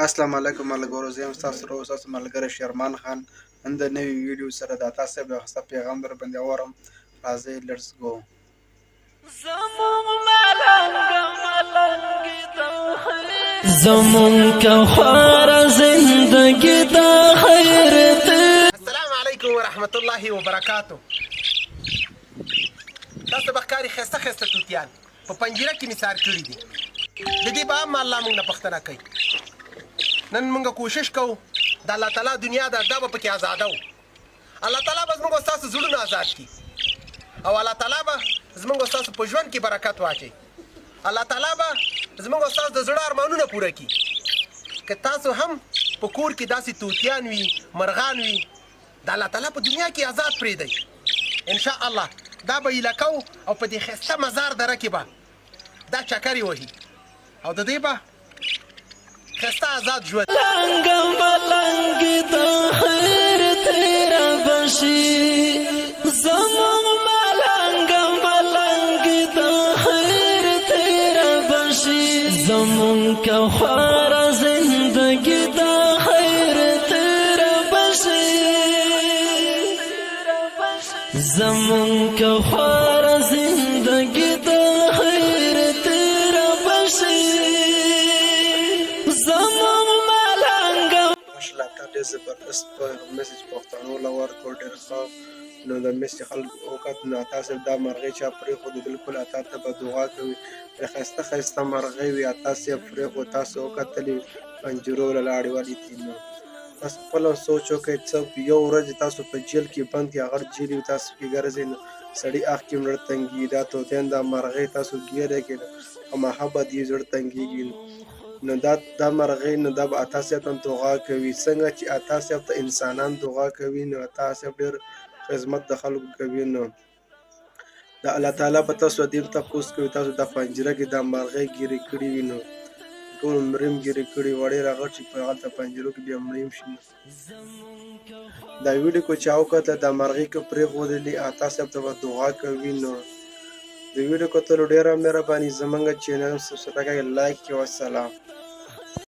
السلام علیکم ملګرو، زه یم ستاسو ورور، ستاسو ملګری شیرمان خان. نن د نوې ویډیو سره د عطا صاحب یو ښایسته پیغام در باندې اورم. راځئ، let's go. زمون که خوار زندگی د خیر. السلام علیکم ورحمت الله وبرکاتو. تاسو به ښکاري ښایسته ښایسته توتیان په پنجره کې مې څار کړي دي. د دې به هم الله موږ نه پوښتنه کوي. نن موږ کوشش کوو، د الله تعالی دنیا ده، دا به پکې ازاده وو. الله تعالی به زموږ ستاسو زړونه ازاد کړي او الله تعالی به زموږ ستاسو په ژوند کې برکت واچوي. الله تعالی به زموږ ستاسو د زړه ارمانونه پوره کړي. که تاسو هم په کور کې داسې توتیان وي، مرغان وي، د الله تعالی په دنیا کې ازاد پرېږدئ. ان شاء الله دا به ایله کوو او په دې ښایسته مزار دره کې به دا چکرې وهي او د دې به ښایسته ازاد ژوند. لنګ ملنګ د خیر تیر بشي، زمون ملنګ ملنګ د خیر تیر بشي، زمون که خوار زندگی د خیر تیر بشي، زمون که خوار زندگی د خیر تیر بشي، زمون ملنګ. ماشاءالله، تا ډېر زبردست message پښتنو له ورکړ، ډېر ښه. نو د message خلک وکت. نو عطا صاحب دا مرغۍ چا پرېښودې، بالکل عطا ته به دعا کوي. ډېر ښایسته ښایسته مرغۍ وي، عطا صاحب پرېښود. تاسو وکتلې، پنجرو له لاړې ولیدې. نو تاسو خپله سوچ وکړئ، څه یو ورځ تاسو په جیل کې بند کې، هغه جیل وي، تاسو کې ګرځئ، نو سړي اخ کې هم زړه تنګېږي. دا توتیان، دا مرغۍ تاسو ګیره کې خامخا به دې زړه تنګېږي. نو دا مرغۍ، نو دا به عطا صاحب ته هم دعا کوي، څنګه چې عطا صاحب ته انسانان دعا کوي. نو عطا صاحب ډېر خدمت د خلکو کوي، نو د الله تعالی به تاسو دې هم تپوس کوي. تاسو دا پنجره کې دا مرغۍ ګیرې کړي وي، نو ټول مریم ګیرې کړي، وړې راغړ چې په هلته پنجرو کې بیا مړیم شي. دا ویډیو کو چا وکتله، دا مرغۍ که پرېښودلې، عطا صاحب ته به دعا کوي. نو د ویډیو کتلو ډېره مهرباني. زمونږ channel subscribe کړئ، like کړئ. والسلام.